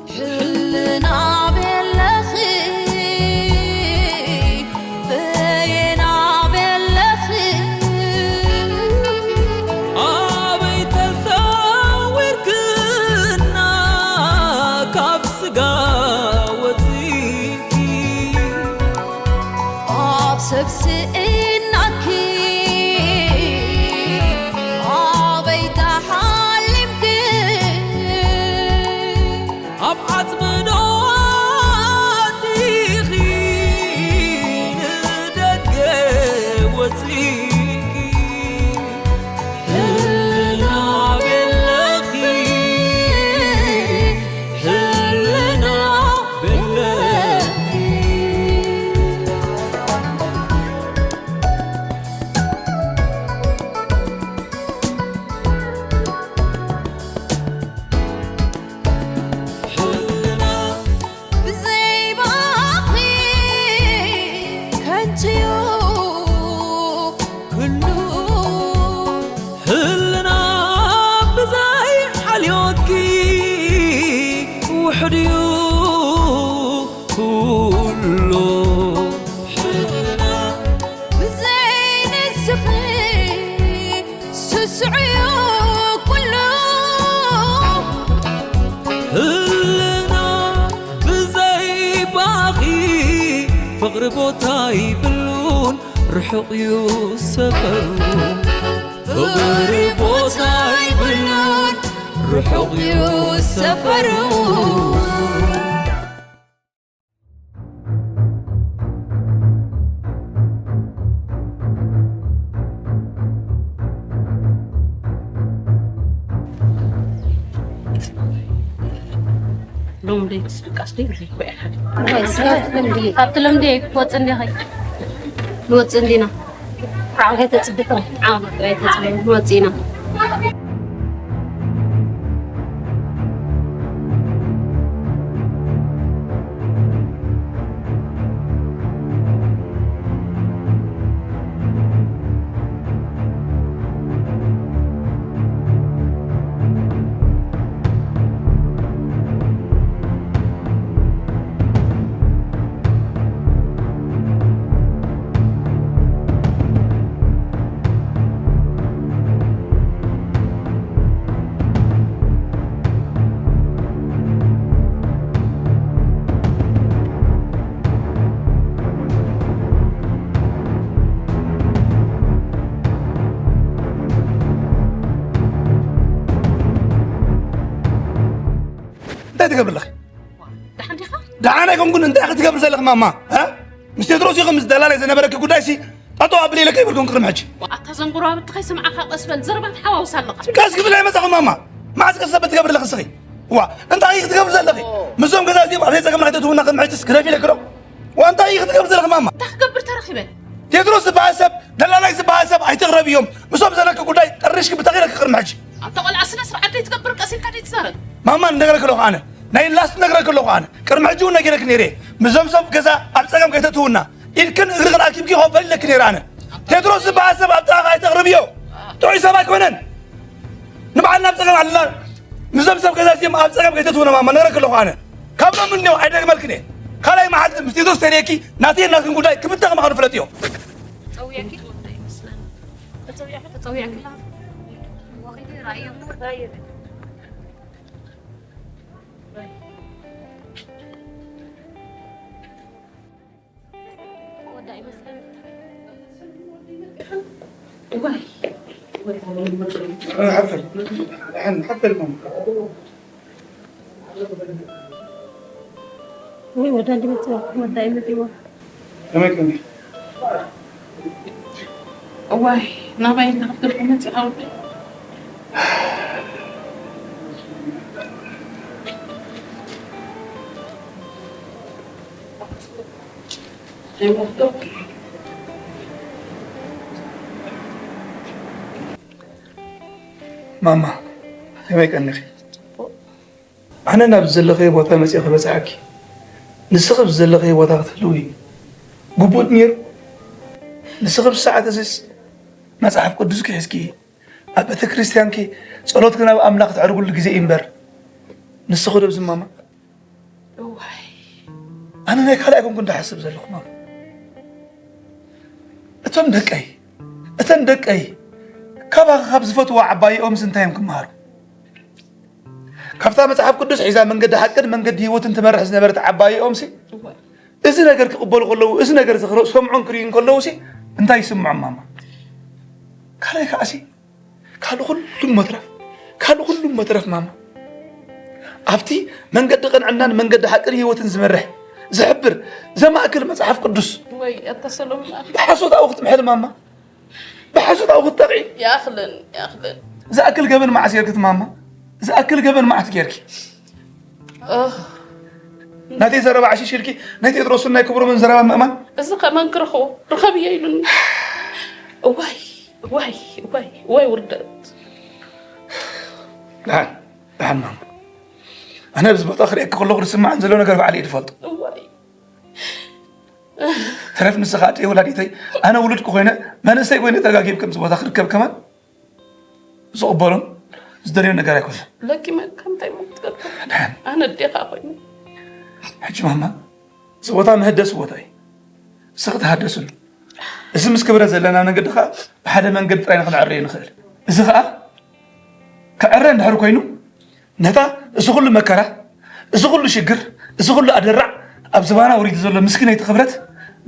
ሕልና ቤለኺ በየና ቤለኺ ኣበይ ተሰዊርክና ካብ ስጋ ወፂእኪ ኣብ ሰብ ስኢናኪ ኣበይ ተሓሊምኪ ኣብ ዓጽሚ ዶ ኣቲኺ ንደገ ወጺእኪ ህልና ቤለኺ ህልና ቤለኺ ህልና ብዘይ ባኺ ከንቱ'ዩ ኩሉ። ህልና ብዘይ ሓልዮትኪ ውሑድ'ዩ ኩሉ። ህልና ብዘይ ንስኺ ስሱዕ'ዩ ኩሉ። ህልና ብዘይ ባኺ ፍቕሪ ቦታ ይብሉን ርሑቕ እዩ ሰፈሩ። ፍቕሪ ቦታ ይብሉን ርሑቕ እዩ ሰፈሩ። ሎም ደይ ትስቃስ ደይ ሪኮ ያሓድ ካብቲ ሎም ደይ ክትወጽእ እንዲኺ ንወጽእ እንዲና። ዓቕሊ ተጽብቶ ዓቕሊ ጥራይ ተጽብቶ ንወጽእ ኢና። እንታይ ትገብሪ ኣለኺ? ደሓን ዲኻ? ደሓን ኣይኮንኩን። እንታይ ክትገብሪ ዘለኺ ማማ? እ? ምስ ቴድሮስ ኢኹም ምስ ደላላይ ዝነበረኪ ጉዳይሲ ጠጠው ኣብሊ ኢለኪ ኣይበልኩን ቅድሚ ሕጂ። ኣታ ዘንጉራብቲ ከይሰምዓኻ ቀስ በል፣ ዘረባ ትሓዋውስ ኣለኻ። ቀስ ክብል ኣይመጻኹ ማማ። መዓስ ቀስ ክትገብሪ ኣለኺ እስኺ? ዋ፣ እንታይ ኢኺ ክትገብሪ ዘለኺ? ምስዞም ገዛ እዚኦም ኣብ ጸገምና ከይተእትውና ቅድሚ ሕጂስ ግደፊ ኢለኪ ዶ? ዋ፣ እንታይ ኢኺ ክትገብሪ ዘለኺ ማማ? እንታይ ክገብር ተረኺበ? ቴድሮስ ዝበሃል ሰብ፣ ደላላይ ዝበሃል ሰብ ኣይትቕረብዮም። ምስኦም ዘለኪ ጉዳይ ጠሪሽኪ ብተኺለኪ ቅድሚ ሕጂ። ኣንታ ቆልዓ ስነ ስርዓት ደይትገብር ቀስ ኢልካ ደይትዛረብ። ማማ፣ ንነግረኪ ኣለኹ ኣነ። ናይ ላስት ነግረኪ ኣለኹ ኣነ። ቅድሚ ሕጂ እውን ነጊረኪ ነይረ። ምስዞም ሰብ ገዛ ኣብ ጸገም ከይተእትውና። ኢድክን እግርኽን ኣኪብኪ ክኸፈል ኢለኪ ነይረ ኣነ። ቴድሮስ ዝበሃል ሰብ ኣብ ጥቓኺ ኣይተቕርብዮ። ጥዑይ ሰብ ኣይኮነን። ንባዕልና ኣብ ጸገም ኣለና። ምስዞም ሰብ ገዛ እዚኦም ኣብ ጸገም ከይተእትውና ማማ፣ ነግረኪ ኣለኹ ኣነ። ካብ ሎሚ እኒኦ ኣይደግመልክን እየ። ካልኣይ መዓልቲ ምስ ቴድሮስ ተርእየኪ ናተይን ናትክን ጉዳይ ክብተኽ ምዃኑ ፍለጥዮ። ጸውየኪ? ጸውየኪ? ጸውየኪ? ሓፈል ሓፈል ማማ። ወይ ወዳ እንዲመጽዋ ወዳ ይመጽዋ። ከመይ ከመይ? እዋይ ናባይ እናኸፍተልኩ መጽእ ሃውደ። ማማ ከመይ ቀኒኺ? ኣነ ናብ ዘለኽዮ ቦታ መጺኤ ክበጽሓኪ፣ ንስኺ ኣብ ዘለኽዮ ቦታ ክትህልዊ ግቡእ ነይሩ። ንስኺ ብሰዓት እዚስ መጽሓፍ ቅዱስኪ ሒዝኪ ኣብ ቤተ ክርስቲያንኪ ጸሎትኪ ናብ ኣምላኽ ተዕርጉሉ ግዜ እዩ እምበር፣ ንስኺ ዶ ኣብዚ ማማ? እዋይ ኣነ ናይ ካልኣይ ኮንኩ እንዳሓስብ ዘለኹ ማማ። እቶም ደቀይ እተን ደቀይ ካባኺ ካብ ዝፈትዋ ዓባይኦምስ እንታይ እዮም ክመሃሩ? ካብታ መጽሓፍ ቅዱስ ሒዛ መንገዲ ሓቅን መንገዲ ህይወትን ትመርሕ ዝነበረት ዓባይኦምሲ እዋይ እዚ ነገር ክቕበሉ ከለዉ፣ እዚ ነገር እዚ ክሰምዑን ክርእዩን ከለዉሲ እንታይ ይስምዖም ማማ? ካልኣይ ከዓሲ ካልእ ኩሉም መትረፍ ካልእ ኩሉም መትረፍ ማማ ኣብቲ መንገዲ ቅንዕናን መንገዲ ሓቅን ህይወትን ዝመርሕ ዝሕብር ዘማእክል መጽሓፍ ቅዱስ ወይ ኣታ ሰሎሞን ብሓሶት ኣብኡ ክትምሕል ማማ ብሓሶት ኣብኡ ክትጠቕዒ ይኣኽልን ይኣኽልን ዝኣክል ገበን መዓስ ጌርኪ ማማ ዝኣክል ገበን መዓስ ጌርኪ ኦህ፣ ናተይ ዘረባ ዓሽሽ ኢልኪ ናይ ቴድሮስን ናይ ክብሮምን ዘረባ ምእማን እዚ ከመን ክረኽቦ ርኸብዮ ኢሉኒ። እዋይ እዋይ እዋይ እዋይ ውርደት። ደሓን ደሓን ማማ ኣነ ኣብዚ ቦታ ክርእየኪ ከለኹ ዝስምዓን ዘሎ ነገር ባዕለይ ዝፈልጦ እዋይ ተረፍ ንስኻ ኣደይ ወላዲተይ ኣነ ውሉድኪ ኮይነ መንእሰይ ኮይነ ተጋጊብ ከምዚ ቦታ ክርከብ ከማን ዝቕበሎን ዝደልዮ ነገር ኣይኮነ ለኪመ ከምታይ ሞ ክትገብር ደሓን ኣነ ኣዴኻ ኮይኑ ሕጂ ማማ እዚ ቦታ መህደሲ ቦታ እዩ እስኺ ተሃደስሉ እዚ ምስ ክብረት ዘለና መገዲ ከዓ ብሓደ መንገዲ ጥራይ ንክንዕረዮ ንኽእል እዚ ከዓ ክዕረ እንድሕር ኮይኑ ነታ እዚ ኩሉ መከራ እዚ ኩሉ ሽግር እዚ ኩሉ ኣደራዕ ኣብ ዝባና ወሪዱ ዘሎ ምስኪነይቲ ክብረት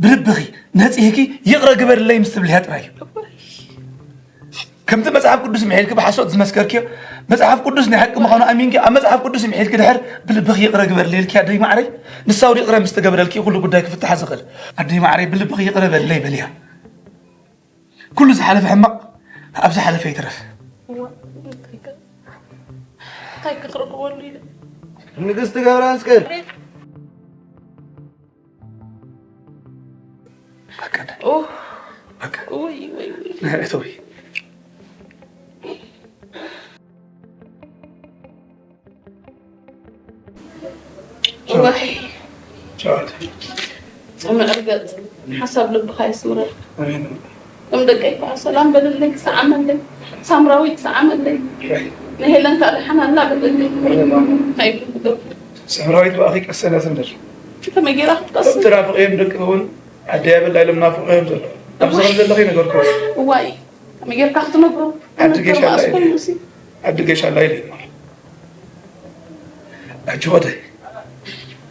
ብልብኺ ነፂህኪ ይቕረ ግበርለይ ምስ ትብልያ ጥራይ እዩ ከምቲ መፅሓፍ ቅዱስ ምሒልኪ ብሓሶት ዝመስከርክዮ መፅሓፍ ቅዱስ ናይ ሓቂ ምዃኑ ኣሚንኪ ኣብ መፅሓፍ ቅዱስ ምሒልኪ ድሕር ብልብኺ ይቕረ ግበርለይ ኢልኪ ኣደይ ማዕረይ ንሳ እውን ይቕረ ምስ ትገብረልኪ ኩሉ ጉዳይ ክፍትሓ ዝኽእል ኣደይ ማዕረይ ብልብኺ ይቕረ በለይ በልያ ኩሉ ዝሓለፈ ሕማቕ ኣብ ዝሓለፈ ይትረፍ እንታይ ክኽረኽበሉ ኢለ ንግስቲ ገብረመስቀል በቃ ኦህ፣ በቃ ውይ ውይ ውይ ንሕረተዊ እዋይ ጨዋታ ፅምዕ ርገፅ ሓሳብ ልብኻ የስምረልካ ኣሜን እም ደቀይ ከዓ ሰላም በልለይ ክሰዓመለይ ሳምራዊት ሰዓመለይ ንሄለን ከዓ ደሓን ኣላ በልለይ እንታይ ክገብር ሳምራዊት ብኣኺ ቀሰነት እንደር ከመይ ጌራ ክትቀስም ተናፍቐዮም ደቂ እውን ዓደይ ኣበላ ኢሎም ናፍቐዮም ዘሎ ኣብዚ ከም ዘለኺ ነገርኩ እዋይ ከመይ ጌርካ ክትነግሮ ዓዲ ጌሻ ኣላ መኣስ ኢለ ኮይኑሲ ዓዲ ጌሻ ኣላ ኢለ እሞ ሕጂ ወደይ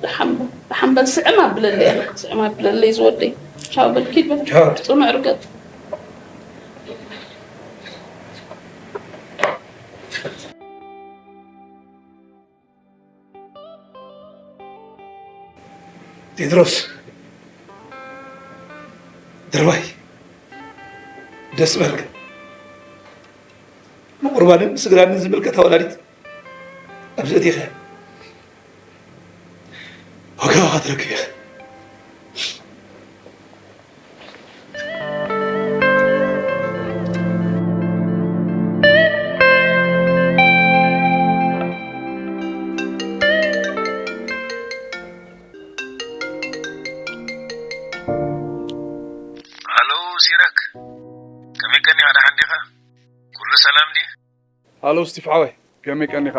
ደሓን በል ደሓን በል ስዕም ኣብለለይ ኣነ ስዕም ኣብለለይ ዝወደይ ቻው በል ኪድ በል ቻው። ፅኑዕ ርገፅ ቴድሮስ ድርባይ ደስ በልካ ንቁርባንን ስግዳንን ዝምልከታ ወላዲት ኣብዚ እቲኻ ዋጋኻ ትረክብ ኢኻ ሃሎ ሲራክ፣ ከመይ ቀኒኻ? ደሓን ዲኻ? ኩሉ ሰላም ድዩ? ሃሎ ስቲፍ ሓወይ፣ ከመይ ቀኒኻ?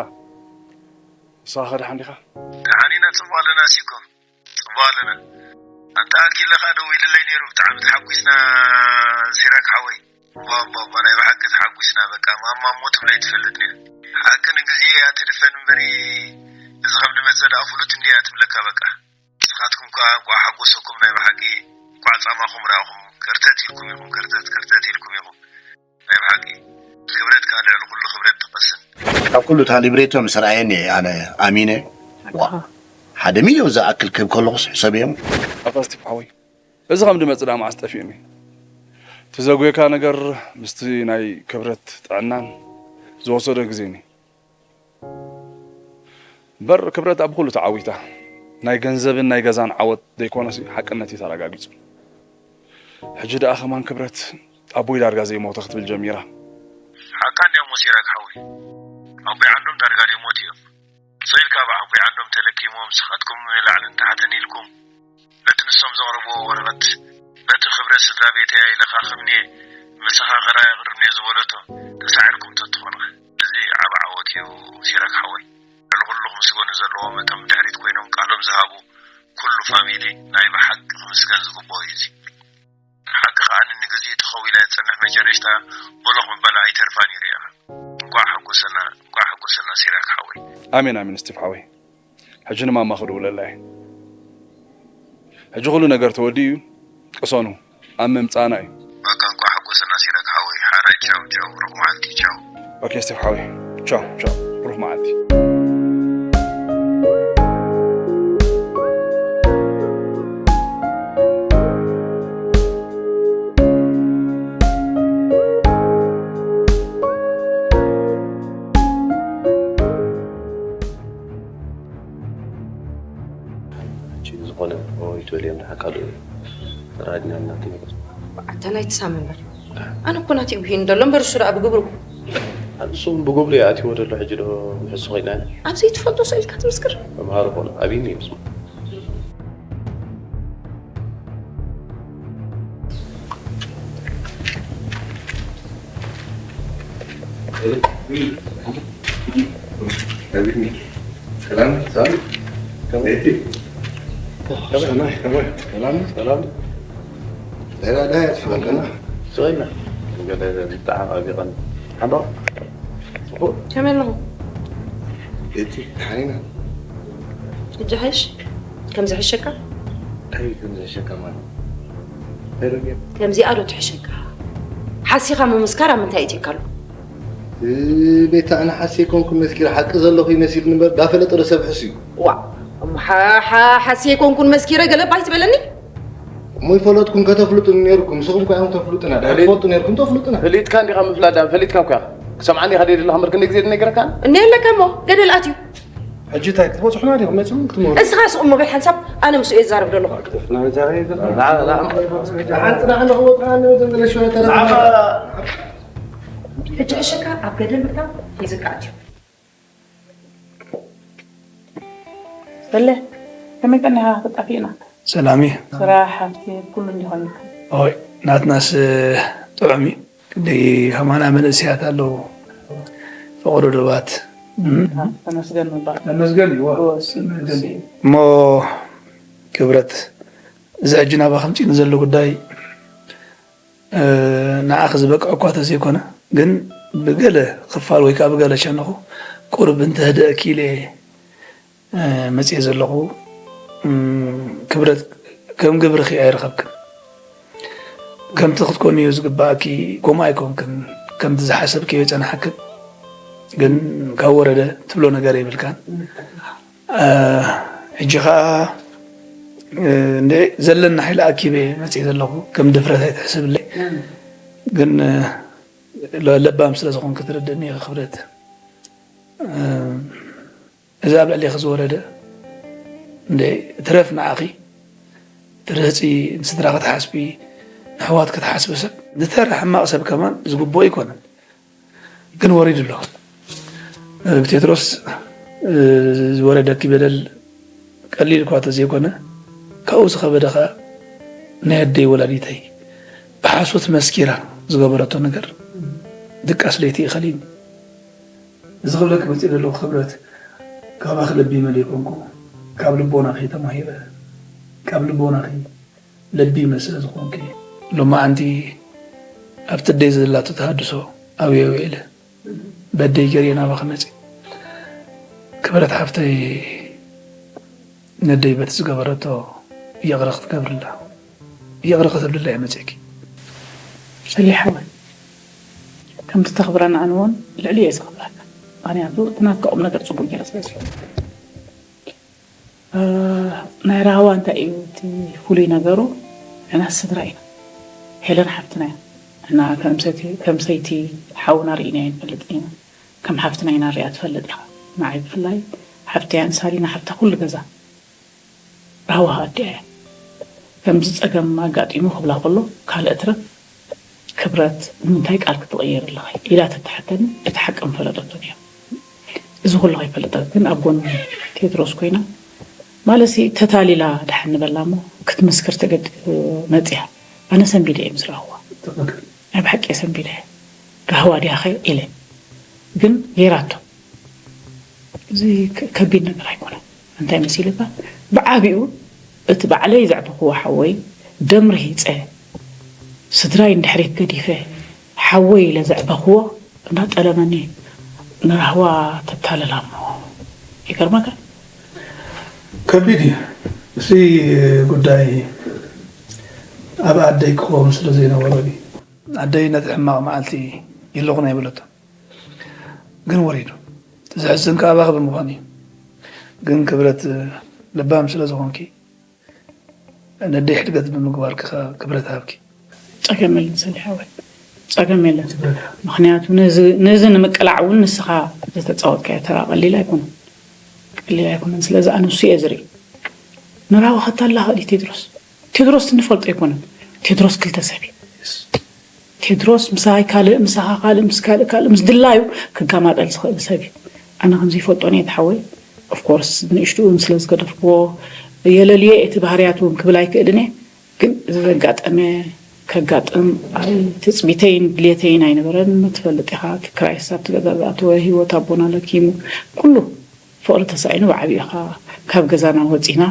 ንስኻ ከ ደሓን ዲኻ? ደሓን ኢና፣ ጽቡቕ ኣለና። ሲኮ ጽቡቕ ኣለና። ኣንታ ኣኪለ ከኣ ደዊልለይ ነይሩ፣ ብጣዕሚ ተሓጒስና ሲራክ ሓወይ። እምባ እምባ እምባ ናይ ብሓቂ ተሓጒስና በቃ ማማ እሞ ትብለይ ትፈልጥ ነይሩ ሓቂ ንግዜ እያ ትድፈን እምበሪ እዚ ከም ድመጸ ደኣ ፍሉጥ እንድያ ትብለካ በቃ ንስኻትኩም ከኣ እንቋዕ ሓጎሰኩም ናይ ብሓቂ እንቋዕ ጻማኹም ረኣኹም ከርተት ኢልኩም ኢኹም ከርተት ከርተት ኢልኩም ኢኹም ናይ ብሓቂ ክብረት ከኣ ልዕሊ ኩሉ ክብረት ትቐስን ካብ ኩሉ እታ ሊብሬቶ ምስ ረኣየኒ እየ ኣነ ኣሚነ ዋ ሓደ ሚልዮን ዝኣክል ክህብ ከለኹስ ሕሰብዮም ኣታ ስቲፍ ሓወይ እዚ ከም ድመጽእ ደኣ መዓስ ጠፊኡኒ እቲ ዘጉየካ ነገር ምስቲ ናይ ክብረት ጥዕናን ዝወሰዶ ግዜኒ እምበር ክብረት ኣብ ኩሉ ተዓዊታ ናይ ገንዘብን ናይ ገዛን ዓወት ዘይኮነሲ ሓቅነት እዩ ተረጋጊጹ ሕጂ ደኣ ከማን ክብረት ኣቦይ ዳርጋ ዘይሞተ ክትብል ጀሚራ ሓቃ እንድያ እሞ ሲራክ ሓወይ ኣቦይ ዓንዶም ዳርጋ ዘይሞቱ እዮም ሶይልካ ብዓቦይ ዓንዶም ተለኪሞም ንስኻትኩም ንላዕልን ታሕትን ኢልኩም ነቲ ንሶም ዘቕረብዎ ወረቐት ነቲ ክብረት ስድራ ቤተይ ኣይለኻኽምን'የ፣ ምሳኻ ክርኣ የቕርብን'የ ዝበለቶ ተሳዒርኩም ተትኾኑ። እዚ ዓቢ ዓወት እዩ ሲራክ ሓወይ። ልዕሊ ኩሉ ክምስገኑ ዘለዎም እቶም ብድሕሪት ኮይኖም ቃሎም ዝሃቡ ኩሉ ፋሚሊ ናይ ብሓቂ ክምስገን ዝግብኦ እዩ እዚ። ሓቂ ከኣ ንግዜኡ ተኸዊላ እያ ትጸንሕ፣ መጨረሽታ በሎኽ ምባላ ኣይተርፋን እዩ ርኢኻ። እንቋዕ ሓጎሰና፣ እንቋዕ ሓጎሰና ሲራክ ሓወይ። ኣሜን ኣሜን ስቲቭ ሓወይ። ሕጂ ንማማ ክድውለላ እየ። ሕጂ ኩሉ ነገር ተወዲኡ እዩ። ቅሰኑ። ኣብ ምምጻእና እዩ። በቃ እንቋዕ ሓጎሰና ሲራክ ሓወይ። ሓራይ ቻው ቻው። ብሩኽ መዓልቲ ቻው። ኦኬ ስቲቭ ሓወይ። ቻው ቻው። ብሩኽ መዓልቲ። ዝኾነ ወይ ትበልዮም ደሓ ካልእ ተራድና እናትንበስ ኣታ ናይቲ ሳሚ እምበር ኣነ እኮ ናተይ ውሂን ዘሎ እምበር እሱ ደኣ ብግብሩ ኣንሱም ብግብሩ ይኣትዎ ዘሎ ሕጂ ዶ ምሕሱ ኮይና ኣብዚ ትፈልጦ ሰው ኢልካ ትምስክር መምሃሩ ኮነ ኣብይኒ ይምስማ ሰላም ሰላም ከመይ ሰላም ሰላም ዳይ ዳይ ትፈልጥና ስወይና ገለ ብጣዕሚ ኣቢቐን ሓምሮ ከመይ ኣለኹ እቲ ሓኒና ሕጂ ሓይሽ ከምዚ ሕሸካ እንታይ ከምዚ ሕሸካ ማለት ከምዚኣ ዶ ትሕሸካ ሓሲኻ ምምስካር ኣብ ምንታይ እትካ ኣሎ ቤታ ኣነ ሓሲ ኮንኩ መስኪር ሓቂ ዘለኹ ይመሲል ንበር ዳፈለጠ ዶ ሰብ ሕስዩ ዋ ሓሲ ኮንኩን መስኪረ ገለ ባይ ትበለኒ እሞ ይፈለጥኩም ከተፍልጡ ነርኩም ንስኹም እኳ ኢኹም ተፍልጡና ድሕር ትፈልጡ ነርኩም ተፍልጡና ፈሊጥካ እንዲኻ ምፍላጥ ዳን ፈሊጥካ እኳ ክሰምዓኒ ኢኻ ደይ ዘለኻ ምርክ እንደ ግዜ ነግረካ እኔ ኣለካ እሞ ገደል ኣትዩ ሕጂ እንታይ ክትበፅሑና ዲኹም መፅኹም ክትመሩ እስኻ ስቕ እሞ በይ ሓንሳብ ኣነ ምስኡ የዛረብ ደለኹ ክትፍና ዛሬ ሓንፅና ንኽወፅና ንዘንገለ ሽወ ተረፍ ሕጂ ዕሸካ ኣብ ገደል ምእታው ሒዝካ ኣትዩ በለ ከመይ ቀኒኻ ተጣፊእና ሰላም እዩ ስራሕ ሃብቲ ኩሉ እንዲኾን ኦይ ናትናስ ጥዑም እዩ ክንደይ ከማና መንእሰያት ኣለዉ ፈቐዶ ዶባት ተመስገን ምባል ተመስገን እዩ እሞ ክብረት እዚ ሕጂ ናባ ከምፂእኒ ዘሎ ጉዳይ ንዓኺ ዝበቅዕ እኳ ተዘይኮነ ግን ብገለ ክፋል ወይ ከዓ ብገለ ሸነኹ ቁርብ እንተህደእኪ ኢለ መፅየ ዘለኹ ክብረት ከም ግብርኺ ኣይረኸብክን ከምቲ ክትኮንዮ ዝግባእኪ ከምኡ ኣይኮንክን ከምቲ ዝሓሰብክዮ ይፀናሓክን ግን ካብ ወረደ ትብሎ ነገር የብልካን ሕጂ ከዓ እንደ ዘለኒ ሓይሊ ኣኪበ መፅእ ዘለኹ ከም ድፍረት ኣይትሕስብለይ ግን ለባም ስለ ዝኾንክ ትርድእኒ ኢኻ ክብረት እዚ ኣብ ልዕሌኺ ዝወረደ እንደ ትረፍ ንዓኺ ትርህፂ ንስድራ ክትሓስቢ ንሕዋት ክትሓስቢ ሰብ ንተራ ሕማቕ ሰብ ከማን ዝግብኦ ኣይኮነን ግን ወሪዱ ኣሎ ብቴድሮስ ዝወረደኪ በደል ቀሊል እኳ ተዘይኮነ ካብኡ ዝኸበደ ኸዓ ናይ ኣደይ ወላዲተይ ብሓሶት መስኪራ ዝገበረቶ ነገር ድቃስ ለይቲ ይኸሊኒ እዚ ክብለኪ መፅእ ዘለኹ ክብረት ካባኺ ለቢመ ዘይኮንኩ ካብ ልቦናኺ ተማሂረ ካብ ልቦናኺ ለቢመ ስለ ዝኾንኪ ሎማዓንቲ ኣብቲ ኣደይ ዘላቶ ተሃድሶ ኣብየ ውዒለ በደይ ገርየ ናባኺ መፅእ ክብረት ሓፍተይ ነደይ በቲ ዝገበረቶ ይቕረ ክትገብርላ ይቕረ ክትብልላ እየ መፅእኪ ሰሊ ሓወይ ከምቲ ተኽብረና ኣነ እውን ልዕሊ እየ ዝኽብረካ ምክንያቱ እቲ ናትካ ቁም ነገር ፅቡቅ ገይረ ስለ ዝፈልጥ ናይ ራህዋ እንታይ እዩ እቲ ፍሉይ ነገሩ? ንሕና ስድራ ኢና። ሄለን ሓፍትና እያ። ንሕና ከም ሰይቲ ከም ሰይቲ ሓውና ርኢናዮ ኣይንፈልጥን ኢና። ከም ሓፍትና ኢና ንሪኣ ትፈልጥ ኢኻ። ንዓይ ብፍላይ ሓፍተይ እያ ንሳሊና ሓፍታ ኩሉ ገዛ። ራህዋ ኣዲኣ እያ። ከምዚ ጸገም ኣጋጢሙ ክብላ ከሎ ካልእ እትረፍ ክብረት ንምንታይ ቃል ክትቕይር ኣለኺ ኢላ ተትሓተኒ እቲ ሓቂ ምፈለጠቶ ነይሩ። እዚ ኩሉ ከይፈለጠት ግን ኣብ ጎኒ ቴድሮስ ኮይና ማለትሲ ተታሊላ ደሓን ንበላ እሞ ክትምስክር ተገዲዱ መጺኣ። ኣነ ሰንቢደ እዮም ዝረኽዋ። ናይ ብሓቂ ሰንቢደ። ራህዋ ድያኸ ኢለ። ግን ገይራቶ። እዚ ከቢድ ነገር ኣይኮነን። እንታይ መሲልካ? ብዓቢኡ እቲ ባዕለይ ዘዕበኽዎ ሓወይ ደም ርሂፀ፣ ስድራይ እንድሕሪት ገዲፈ፣ ሓወይ ኢለ ዘዕበኽዎ እንዳጠለመኒ ንራህዋ ተታልላሞ። ይገርመካ። ከቢድ እዩ። እዚ ጉዳይ ኣብ ኣደይ ክኸውን ስለ ዘይነበሮ እዩ። ኣደይ ነቲ ሕማቕ መዓልቲ የለኹን ኣይበለቶ። ግን ወሪዱ። እቲ ዘሕዝን ከኣ ኣባኺ ብምዃኑ እዩ። ግን ክብረት ለባም ስለ ዝኾንኪ ነደይ ሕድገት ብምግባርኪ ከኣ ክብረት ሃብኪ። ጸገም የለን ሰሊሕ ሓወይ፣ ጸገም የለን። ምኽንያቱ ነዚ ንምቅላዕ እውን ንስኻ ዝተጻወትካዮ ተራ ቀሊል ኣይኮነን፣ ቀሊል ኣይኮነን። ስለዚ ኣነ እሱ እየ ዝርኢ። ንራዊ ከታላኸ ድዩ ቴድሮስ? ቴድሮስ ንፈልጦ ኣይኮነን። ቴድሮስ ክልተ ሰብ እዩ። ቴድሮስ ምሳይ ካልእ፣ ምሳኻ ካልእ፣ ምስ ካልእ ካልእ፣ ምስ ድላዩ ክጋማጠል ዝኽእል ሰብ እዩ። ኣነ ከምዚ ይፈልጦን እየ ተሓወይ። ኦፍኮርስ ንእሽቱ እውን ስለ ዝገደፍክዎ የለልዮ እቲ ባህርያት እውን ክብል ኣይክእልን እየ። ግን እዚ ዘጋጠመ ከጋጥም ኣይ ትፅቢተይን ድሌተይን ኣይነበረን። ትፈልጥ ኢኻ፣ እቲ ክራይስ ኣብቲ ገዛ ዝኣተወ ህይወት ኣቦና ለኪሙ ኩሉ ፍቕሪ ተሳኢኑ ብዓብዩ ኢኻ ካብ ገዛና ወፂና።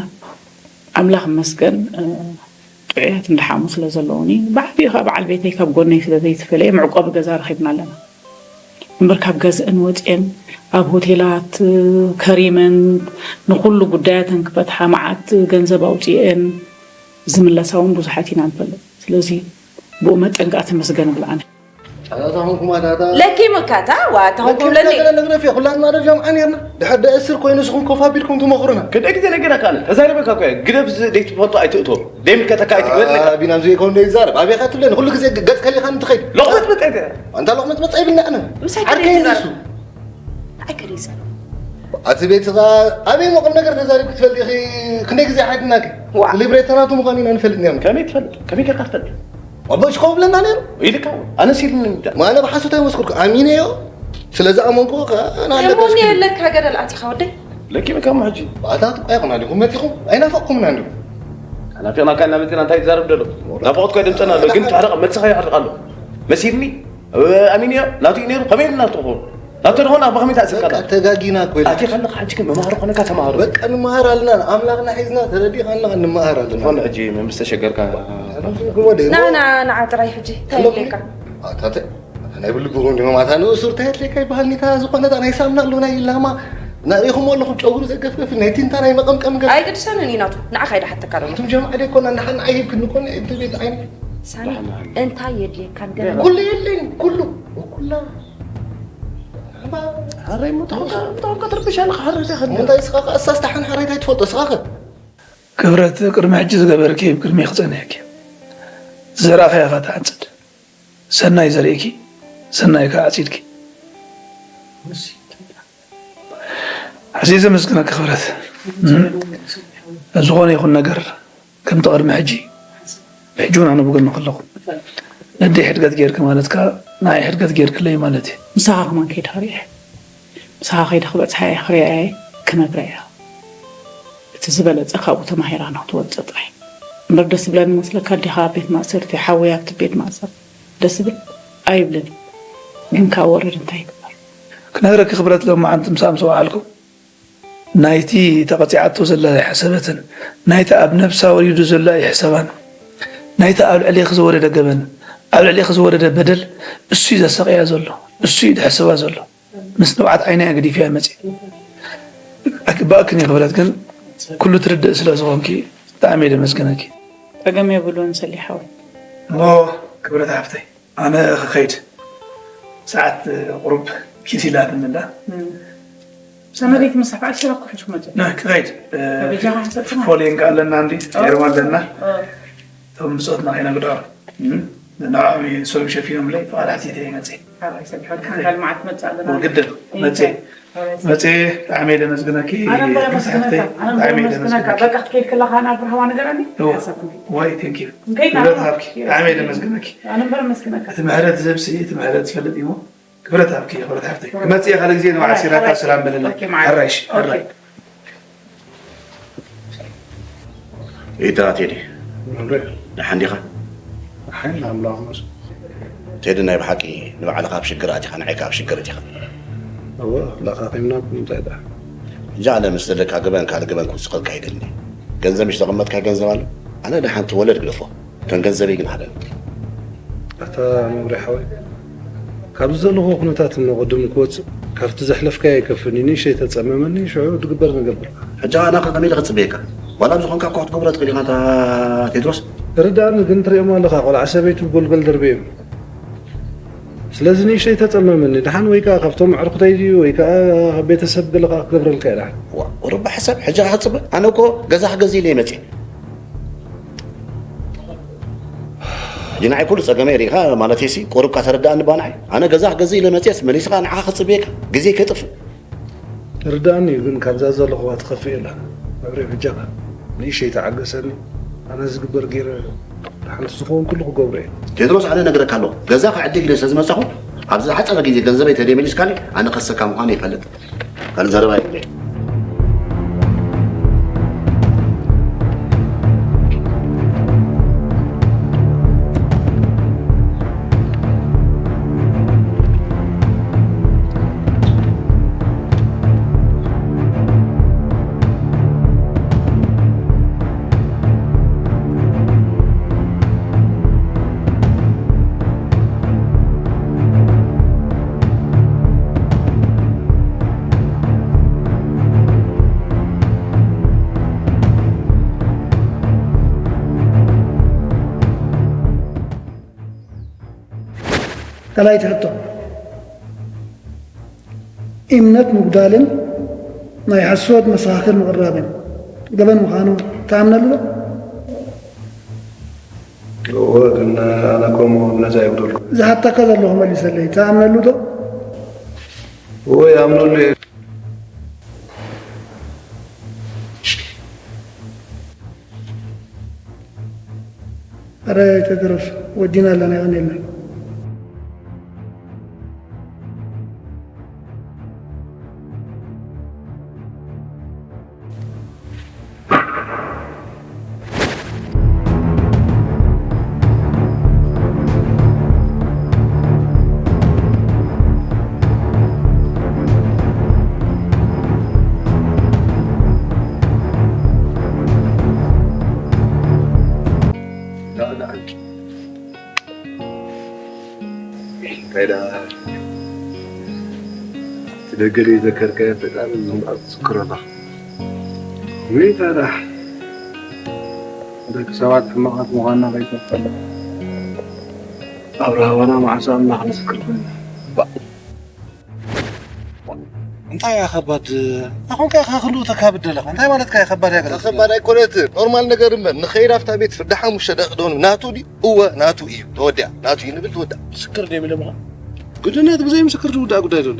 ኣምላኽ ይመስገን ጥዑያት እንዳሓሙ ስለ ዘለውኒ ብዓብዩ ኢኻ በዓል ቤተይ ካብ ጎነይ ስለ ዘይተፈለየ መዕቆቢ ገዛ ረኺብና ኣለና። እምበር ካብ ገዝአን ወፅኤን ኣብ ሆቴላት ከሪመን ንኹሉ ጉዳያተን ክፈትሓ መዓት ገንዘብ ኣውፅኤን ዝምለሳ እውን ብዙሓት ኢና ንፈልጥ። ስለዚ ብኡ መጠን ከዓ ተመስገን እብል ኣነ። ኣታ ኾንኩም ኣታ ኣታ ለኪምካ እታ ዋ እታ ኾንኩም ለኒ ለኪምካ ነግረፍ እየ ኩላትና ረጃም ዓን ርና ድሕር ደእስር ኮይኑ ንስኹም ኮፍ ኣቢልኩም ትመኽሩና። ክንደይ ግዜ ነጊረካ ኣነ ተዛሪበካ እኮ እየ ግደፍ ዘይትፈልጦ ኣይትእቶ ደይምልከተካ ኣይትግበር ኢለካ። ቢናም ዘይከውን ዶ ይዛረብ ኣበይ ኢኻ ትብለኒ ኩሉ ግዜ ገጽ ከሊኻኒ ትኸይድ። ሎቕመት መጸ እየ። ኣንታ ሎቕመት መጸ ይብልኒ ኣነ። ምሳይ ዓርከይ ከደይ እንዲሱ። ትዛረብ? ኣይ ከደይ ይዛረብ? ኣቲ ቤት እኻ ኣበይ ሞ ቁም ነገር ተዛሪብኪ ትፈልጢ ኢኺ? ክንደይ ግዜ ሓቲትናኪ? ዋ። ሊብሬተራቱ ምዃኑ ኢና ንፈልጥ ነርና። ከመይ ትፈልጥ? ከመይ ጌርካ ትፈልጥ? ኣቦ እሽ ኮፍ ብለና ነይሩ። ኢልካ ኣነስ ኢልኒ እንዳ። ኣነ ብሓሶት ኣይመስክርኩ ኣሚነዮ ስለ ዝኣመንኩ ከኣ ንኣለካ እሞኒ እስኪ። የለካ ገደል ኣቲኻ ወደይ። ለኪምካ እሞ ሕጂ ባእታት እኳ ይኹን ኣሊኹም መጺኹም ኣይናፈቕኩምና እንዲኹም። ናፊቕናካ ኢና መጺና እንታይ ትዛረብ ደሎ? ናፍቖት እኳ ድምፅና ኣሎ ግን ትሕርቕ መልስኻ ይሕርቕ ኣሎ። መሲልኒ ኣሚንዮ ናቱ እዩ ነይሩ ከመይ ኢልና ትኾኑ ናቱ ደኾን ኣብ ከመይ ተኣሲርካ በቃ ተጋጊና እኮ ኢለ። ኣቲ ከለኻ ሕጂ ግን መምሃሪ ኮነካ ተማሃሩ። በቃ ንመሃር ኣለና ኣምላኽና ሒዝና ተረዲእካ ኣለኻ ንመሃር ኣለና። ዝኾነ ሕጂ ምምስ ተሸገርካ ና ና ንዓ ጥራይ ሕጂ እንታይ ኣለካ? ኣታ ናይ ብልግኹም ዲኹም ኣታ ንእሱር እንታይ ኣድልየካ ይበሃል ኒታ ዝኾነ እታ ናይ ሳምና ኣሎ ናይ ላማ ናሪኹም ኣለኹም ጨጉሩ ዘገፍገፍ ናይ ቲንታ ናይ መቐምቀም ገ ኣይግድሰንን እዩ ናቱ ንዓኻ ይድሓተካ ዶ ኣቱም ጀማዓ ደይኮና ንሓን ዓይሂብ ክንኮን እቲ ቤት ዓይኒ ሳሚ እንታይ የድልየካ ንገረኒ ኩሉ የድልየኒ ኩሉ ኩላ ሓረይ ሙታውካ ትርብሽ ኣለኻ ሓረይ እንታይ ስኻ ከኣ እሳስ ተሓን ሓረይ እንታይ ትፈልጦ ስኻ ከ ክብረት ቅድሚ ሕጂ ዝገበርኪ ኣብ ቅድሚ ክጸንሕኪ ዝዘራእኻያ ኢኻ ትዓጽድ ሰናይ ዘሪእኪ ሰናይ ከኣ ዓጺድኪ ኣዝየ ዘመስግነኪ ክብረት ዝኾነ ይኹን ነገር ከምቲ ቅድሚ ሕጂ ሕጂ እውን ኣነ ብጎንኺ ኣለኹ ነደይ ሕድገት ጌርኪ ማለት ከኣ ንዓይ ሕድገት ጌርክለይ ማለት እዩ ምሳኻ ከማን ከይደ ክሪአ ምሳኻ ከይደ ክበጽሓ እየ ክሪኣ እየ ክነግራ እየ እቲ ዝበለጸ ካብኡ ተማሂራ ንክትወጽእ ጥራይ እምበር ደስ ዝብለኒ መስለካ ኣዴኻ ኣብ ቤት ማእሰርቲ ሓወይ ኣብቲ ቤት ማእሰርቲ ደስ ዝብል ኣይብልን ግን ካብ ወረድ እንታይ ይግበር ክነግረኪ ክብረት ሎማዓንቲ ምሳኣ ምስ ወዓልኩ ናይቲ ተቐጺዓቶ ዘላ ኣይሓሰበትን፣ ናይቲ ኣብ ነብሳ ወሪዱ ዘሎ ኣይሕሰባን፣ ናይቲ ኣብ ልዕሌኺ ዝወረደ ገበን፣ ኣብ ልዕሌኺ ዝወረደ በደል እሱ'ዩ ዘሳቕያ ዘሎ፣ እሱ'ዩ ዝሕስባ ዘሎ። ምስ ንብዓት ዓይና እየ ገዲፈያ መጺአ። ኣይግባእክን እዩ ክብረት ግን ኩሉ ትርድእ ስለ ዝኾንኪ ብጣዕሚ እየ ደመስግነኪ። ጸገም የብሉን ሰሊሕ ሓወይ። እሞ ክብረት ሓፍተይ ኣነ ክኸይድ ሰዓት ቁሩብ ኪስ ኢላትኒ እንዳ ሰመሪት ምሳሕ ኣሽራ ኩሕሽ መጡ ና ክኸይድ ከበጃኻ ሕሰብትና ፎሊን ከኣለና እንዲ ሄርማ ኣለና እቶም ብፆትና ከይነግድዖም ንዕኦም ሶም ሸፊኖምለይ ፍቓድ ሓቲተ ይመፅእ ካልማዓት መፅእ ኣለና ግድን መፅእ መፅየ ብጣዕሚ እየ ደመስግነኪ ኣነ እምበር ኣመስግነካ ሓፍተይ ኣነ እምበር ብጣዕሚ እየ ኣመስግነካ ደመስግነኪ በቃ ክትከይድ ከለካ ናብ ብርሃዋ ነገረኒ እዋ ሓሳብኩም ወይ ቴንክ ዩ ከይድ ክብረት ናብራ ሃብኪ ብጣዕሚ እየ ደመስግነኪ ኣነ እምበር ኣመስግነካ እቲ ምሕረት ዝህብ ስኒ እቲ ምሕረት ዝፈልጥ እዩ እሞ ክብረት ሃብኪ ክብረት ሃብተይ ክመፅእ እየ ካልእ ግዜ ንባዕል ሲራካ ሰላም በለለይ ኦኬ፣ ማዓት። ሕራይ እሺ ኦኬ። ሕራይ ኢታ ቴዲ ደሓን ዲኻ ሓይል ኣምላኽ መስ ቴዲ፣ ናይ ብሓቂ ንባዕልኻ ኣብ ሽግር ኣቲኻ፣ ንዓይካ ኣብ ሽግር ኣቲኻ። እወ፣ ለኻኺምና እኮ እንታይ ደኣ? ሕጂ ኣነ ምስ ዘለካ ገበን ካልእ ገበን ክውስኸልካ ኣይደልን። ገንዘብ ምሽ ዘቐመጥካዮ ገንዘብ ኣሎ? ኣነ ደሓንቲ ወለድ ግደፎ። ከም ገንዘበይ ግን ሃበኒ። ኣታ መብርሂ ሓወይ፣ ካብዚ ዘለኹዎ ኩነታት እሞ ቅድም ክወጽእ፣ ካብቲ ዘሕለፍካዮ ኣይከፍእን እዩ። ንእሽተይ ተጸመመኒ፣ ሽዑ ድግበር ንገብር። ሕጂ ኣነ ከ ከመይ ኢለ ክጽበየካ? ዋላ ኣብ ዝኾንካ እኳ ክትገብሮ ትኽእል ኢኻ፣ ኣታ ቴድሮስ። ርድኣኒ ግን፣ ትርእዮም ኣለኻ፣ ቆልዓ ሰበይቱ ጎልጎል ደርብዮም። ስለዚ ንእሽተይ ተጸመመኒ። ደሓን ወይ ከኣ ካብቶም ኣዕሩኽተይ ድዩ ወይ ከኣ ካብ ቤተሰብ ገለ ከኣ ክገብረልካ እየ ደሓን። ዋ፣ ቁሩብ ብሓሳብ ሕጂ ከኣ ክጽበ? ኣነ እኮ ገዛ ክገዝእ ኢለ እየ መጽየ። ሕጂ ንዓይ ኩሉ ጸገመይ ርኢኻ ማለተይሲ፣ ቁሩብ ከኣ ተረድኣኒ እባ ንዓይ። ኣነ ገዛ ክገዝእ ኢለ መጽየስ መሊስኻ ንዓኻ ክጽበየካ ግዜ ከይጥፍእ። ርድኣኒ እዩ፣ ግን ካብዛ ዘለኹዋ ትኸፍእ የላን። መብሬ በጃኻ ንእሽተይ ተዓገሰኒ። ኣነ ዝግበር ገይረ፣ ሓንቲ ዝኸውን ኩሉ ክገብሮ እየ። ቴድሮስ፣ ኣነ እነግረካ ኣለኹ፣ ገዛ ክዕድግ ኢለ ስለ ዝመጻኹ፣ ኣብ ዝሓጸረ ግዜ ገንዘበይ ተደይመሊስካኒ፣ ኣነ ከሰካ ምዃነ ይፈልጥ። ካልእ ዘረባ የብለይን። ካልኣይቲ ሕቶ፣ እምነት ምጉዳልን ናይ ሓሶት መሰኻኽር ምቕራብን ገበን ምዃኑ ትኣምነሉ ዶ? እወ፣ ግን ኣነ ከምኡ እምነት ኣይብለሉ። ዝሓተካ ዘለኹ መልሰለይ፣ ትኣምነሉ ዶ? እወ፣ ይኣምነሉ እየ። ኣረ ተደረፍ ወዲና ኣለና፣ ይቐንየልና። እንታይ ደኣ፣ እቲ ደገ ዘይዘከርካዮ ፈጣሪ እምበኣር ትዝክሮ ኣለኻ። ወይ ታዲያ፣ ደቂ ሰባት ሕማቓት ምዃንና ከይፈልጠና፣ ኣብ ራህዋና መዓስ ኣምላኽ ንዝክር ኮይና። ባእ። እንታይ እያ ከባድ? ኣኹን ከ ከክሉ ተካብድ ኣለኻ። እንታይ ማለትካ እያ ከባድ እያ ገለ? ከባድ ኣይኮነትን። ኖርማል ነገር እምበር፣ ንኸይድ ኣብታ ቤት ፍርዲ ሓሙሽተ ደቂቕ ዶ ናቱ ድዩ? እወ፣ ናቱ እዩ። ተወዲኣ። ናቱ እዩ ንብል፣ ተወዲኣ። ምስክር ድዮም ኢሎም ኸ? ግድነት ብዘይ ምስክር ዝውዳእ ጉዳይ ዘሎ።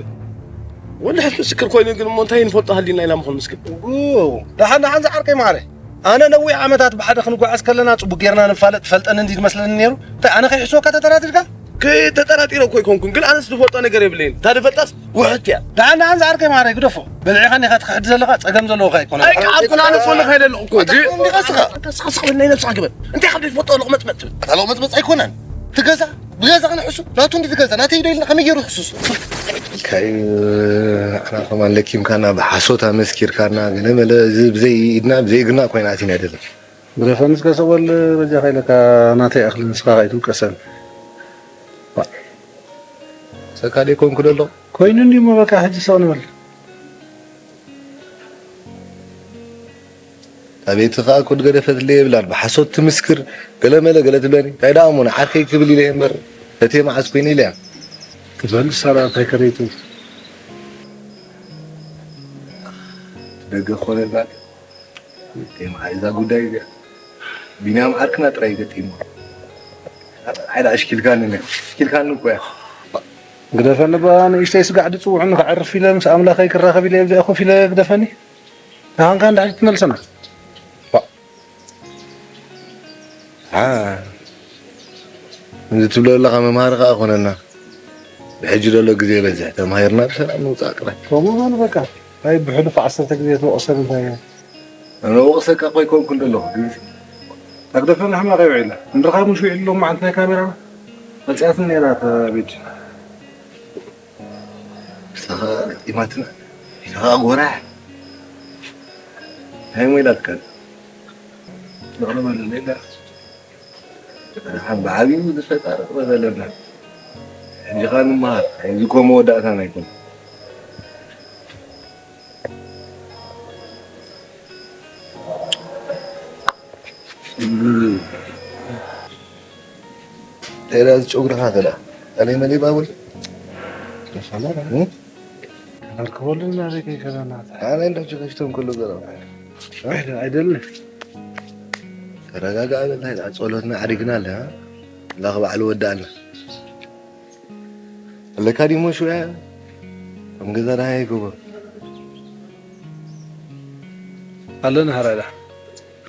ወላ ሕጂ ምስክር ኮይኑ ግን እሞ እንታይ ንፈልጦ ሃሊና ኢና ምኾን ምስክር? ኡ፣ ደሓን፣ ደሓን ዝዓርከይ ማዕረ። ኣነ ነዊሕ ዓመታት ብሓደ ክንጓዓዝ ከለና ጽቡቅ ጌርና ንፋለጥ፣ ትፈልጠኒ እንዲ ትመስለኒ ነይሩ። እንታይ ኣነ ከይሕስወካ ተጠራጢርካ? ከይተጠራጢረ እኮ ኣይኮንኩን፣ ግን ኣነስ ዝፈልጦ ነገር የብለይን። እታ ዝፈልጣስ ውሕት እያ። ደሓን፣ ደሓን ዝዓርከይ ማዕረ ግደፎ። በልዒኻኒ ኢኻ ትኽሕድ ዘለኻ፣ ጸገም ዘለዎ ከኣ ኣይኮነን። ኣይከኣልኩን፣ ኣነስ ወላ ከይደ ኣለኹ እኮ። ኣታ እንዲኻ እስኻ? ኣታ እስኻ ስቕ በል፣ ናይ ነብስኻ ግበር። እንታይ ካብ ዘይትፈልጦ ሎቕመጽመጽ ትብል? ኣታ ሎቕመጽመጽ ኣይኮነን። እቲ ገዛ ብገዛ ክንሕሱ፣ ናቱ እንዲ እቲ ገዛ፣ ናተይ ዶ ኢልና ከመይ ገይሩ ክሕስስ? ካይ፣ ንዓና ከማን ለኪምካና፣ ብሓሶት ኣመስኪርካና፣ ገለ መለ፣ እዚ ብዘይ ኢድና፣ ብዘይ እግርና ኮይና ኣቲና ደለ። ብደፈንስ ከሰወል በጃኻ ኢለካ፣ ናተይ ኣኽሊ ንስኻ ከይትውቀሰን። ዋ፣ ሰካ ደይኮንኩ ደሎ? ኮይኑ እንዲሞ በቃ፣ ሕጂ ሰቕ ንበል። ኣቤት ኸኣ ኩድ ገደፈትለይ የብላን፣ ብሓሶት ትምስክር፣ ገለ መለ ገለ ትብለኒ። እንታይ ደኣ እሞ ንዓርከይ ክብል ኢለ እየ እምበር፣ ፈትየ መዓስ ኮይኑ ኢለያ። ክትበልስ ሳላ እንታይ ከረይቱ? ደገ ኾነና። ቴማ እዛ ጉዳይ እዚኣ። ቢንያም ዓርክና ጥራይ ገጢሙ። ሓይዳ ኣሽኪልካኒ ነያ። ኣሽኪልካኒ እኮ እያ። ግደፈኒ እባ፣ ንእሽተይ ስጋዕ ድጽውዑኒ ከዕርፍ ኢለ ምስ ኣምላኸይ ክራኸብ ኢለ እብዚኣ ኮፍ ኢለ ግደፈኒ። ንሃንካ እንድሕር ትመልሰና። ዋ። አ። እዚ ትብሎ ዘለኻ መምሃሪ ከኣ ኮነና። ብሕጂ ዘሎ ግዜ ይበዝሕ፣ ተማሂርና ብሰላም ንውጻእ ጥራይ። ከምኡ በል በቃ። ኣይ ብሕሉፍ ዓሰርተ ግዜ ትወቕሰኒ እንታይ እየ? ኣነ ወቕሰካ እኮ ኣይኮንኩን ዘለኹ፣ ግን ኣግደፈና ሕማቕ ይውዒላ። እንድኻ ምሽ ውዒሉ ሎማዓንቲ ናይ ካሜራ መጽያትን ነይራ እታ ቤጅ። ንስኻ ኢማትና፣ ንስኻ ጎራሕ። እንታይ እሞ ኢላትካ? ንቕረበሉ ሌላ። ደሓን ብዓብዩ ዝፈጣረቕ በለና። ሕጂ ኸኣ ንመሃር። እዚ እኮ መወዳእታና ኣይኮነን። ተራ ዝጨጉርኻ ከላ። ኣነ መን ይባብል? እም? ኣርክበሉ ናበይ ከይከደና? ኣነ እንደው ጭቅጭቶም ኩሉ ገረው። ኣይደ-፣ ኣይደልን። ተረጋጋ በል፣ እንታይ ደኣ ጸሎትና ዓሪግና ኣለ፣ አ? ኣምላኽ ባዕሉ ወዳእና። ኣለካ ዲሞ ሽውያ? ከም ገዛ ደሃ ይገቦ። ኣለና ሃራዳ።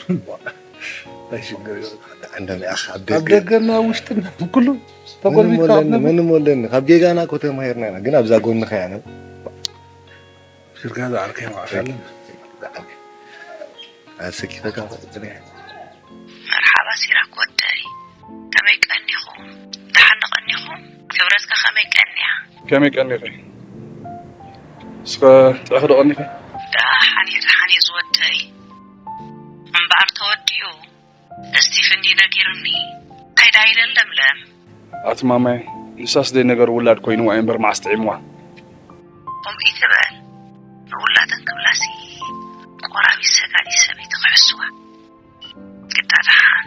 እንታይ ሽግር እዩ? ዓንዳም ኢኻ ኣብ ኣብ ደገ። ደገና ውሽጥና ኩሉ ምንም ተጎልቢትካ ወለኒ፣ ኣብ ምንም ወለኒ። ካብ ጌጋና እኮ ተማሂርና ኢና፣ ግን ኣብዛ ጎንኻ እያ ነብ-፣ ሽርካ ዝዓርከይ መዓሽ ኣለና። ኣሰኪፈካ ፈጥነ። መርሓባ ሲራክ ወደይ፣ ከመይ ቀኒኹም? ደሓን ዶ ቀኒኹም? ክብረትከ ከመይ ቀንያ? ከመይ ቀኒኺ? እስኸ ጥዕኺ ዶ ቀኒኺ? ደሓን እየ፣ ደሓን እየ ዝወደይ። እምበኣር ተወዲኡ። እስቲፍ እንዲ ነጊሩኒ። እንታይ ደኣ ኢለን ለምለም? ኣቲ ማማይ፣ ንሳስ ደይ ነገር ውላድ ኮይንዋ እዩ እምበር መዓስ ጥዒምዋ? ከምኡ ይትበል። ንውላደን ክብላሲ ቆራቢት ሰጋዲት ሰበይቲ ክሕስዋ። ግዳ ደሓን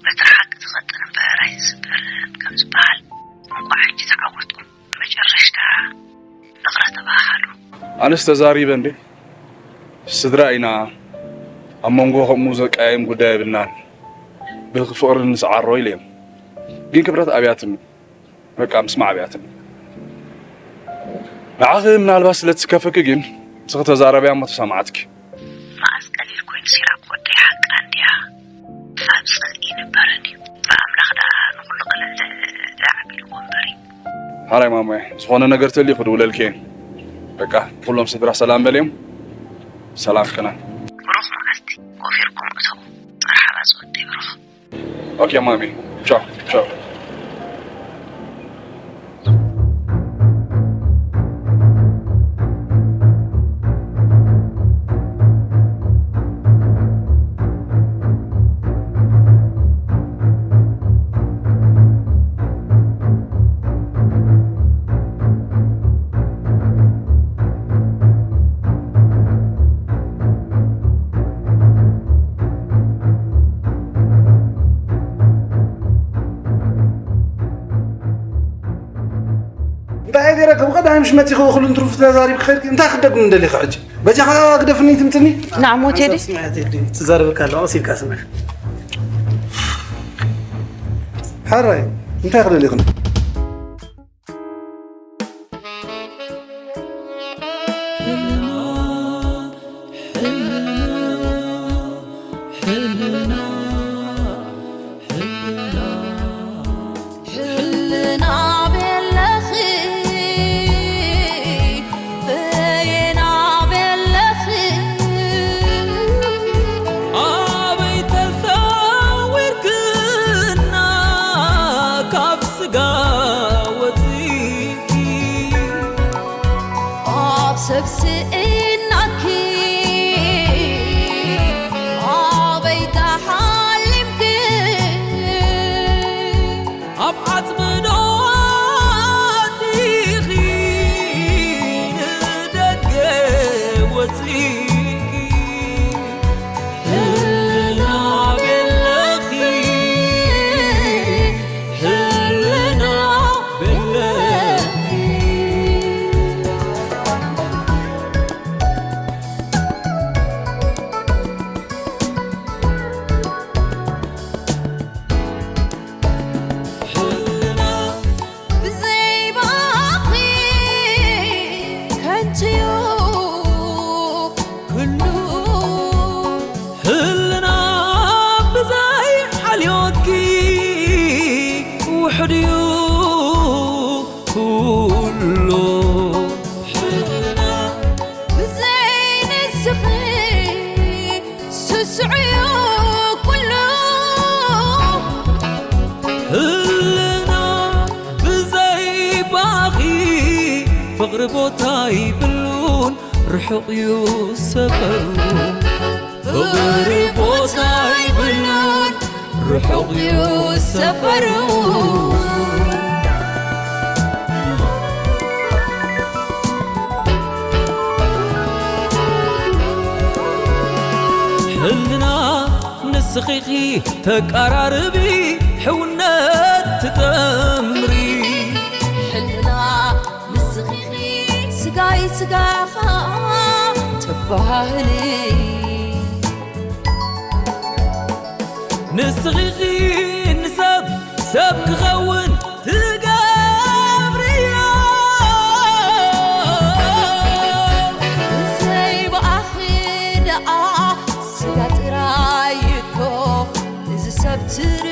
በትሪ ሓቂ ትቐጥን እምበር ኣይትስበርን ከም ዝበሃል፣ እንቋዕ ሕጂ ተዓወትኩም። መጨረሽታ ፍቕረ ተባሃሉ። ኣነስ ተዛሪበ እንዴ? ስድራ ኢና። ኣብ መንጎ ከምኡ ዘቀያይም ጉዳይ የብልናን። ብፍቕሪ ንስዓሮ ኢለ እዮም። ግን ክብረት ኣብያትኒ። በቃ ምስማዕ ኣብያትኒ። ንዓኺ ምናልባት ስለ ትስከፈኪ ግን ንስኺ ተዛረብያ እሞ ተሰማዓትኪ። መኣስ ቀሊል ኮይኑ ሲራክ ወደይ ሓቃ እንድያ። ኣብ ጽልኢ ይንበረን እዩ። ብኣምላኽ ደኣ ንኹሉ ቅልል ዓቢልዎ እምበር እዩ። ሓራይ ማሞየ፣ ዝኾነ ነገር ተልዩ ክድውለልኪ እየ። በቃ፣ ኩሎም ስድራ ሰላም በልዮም። ሰላም ክና። ብሩኽ መዓልቲ። ኮፍ ኢልኩም እተዉ። መርሓባ ዝወደይ ብሩኽ። ኦኬ ማሚ። ቻው፣ ቻው። እንታይ ገይረ ከም ቀዳሚ ምሽ መጺኹ ኩሉ እንትርፉ ተዛሪብ ክኸድኪ እንታይ ክደግም እንደሊኻ ሕጂ? በጃኻ ግደፍኒ ትምጽኒ? ንዓሞ ቴዲ። ስምዒት የድልዩ። ትዛረበካ ኣለዋ፣ ቀስ ኢልካ ስምዕ። ሓራይ፣ እንታይ ክደሊኽኒ? ሕልና ቤለኺ በየና ቤለኺ ኣበይ ተሰዊርክና ካብ ስጋ ወፂእኪ ኣብ ሰብ ስኢናኪ ኣበይ ተሓሊምኪ ኣብ ዓጽሚ ዶ ኣቲኺ ንደገ ወጺእኪ? ህልና ቤለኺ፣ ህልና ቤለኺ። ብዘይ ባኺ ከንቱ'ዩ ኩሉ። ህልና ብዘይ ሓልዮትኪ ውሑድ'ዩ ኩሉ። ህልና ብዘይ ንስኺ ስሱዕ'ዩ ኩሉ። ቦታ ይብሉን ርሑቕ እዩ ሰፈሩ። ፍቕሪ ቦታ ይብሉን ርሑቕ እዩ ሰፈሩ። ሕልና ንስኺኺ ተቃራርቢ፣ ሕውነት ትጠምሪ። ሕልና ንስኺኺ ስጋይ ስጋኻ ተባህሊ። ንስኺኺ ንሰብ ሰብ ክኸውን ትገብርዮ። ዘይብኣኺ ደኣ ስጋ ጥራይ እኮ እዚ ሰብ ትር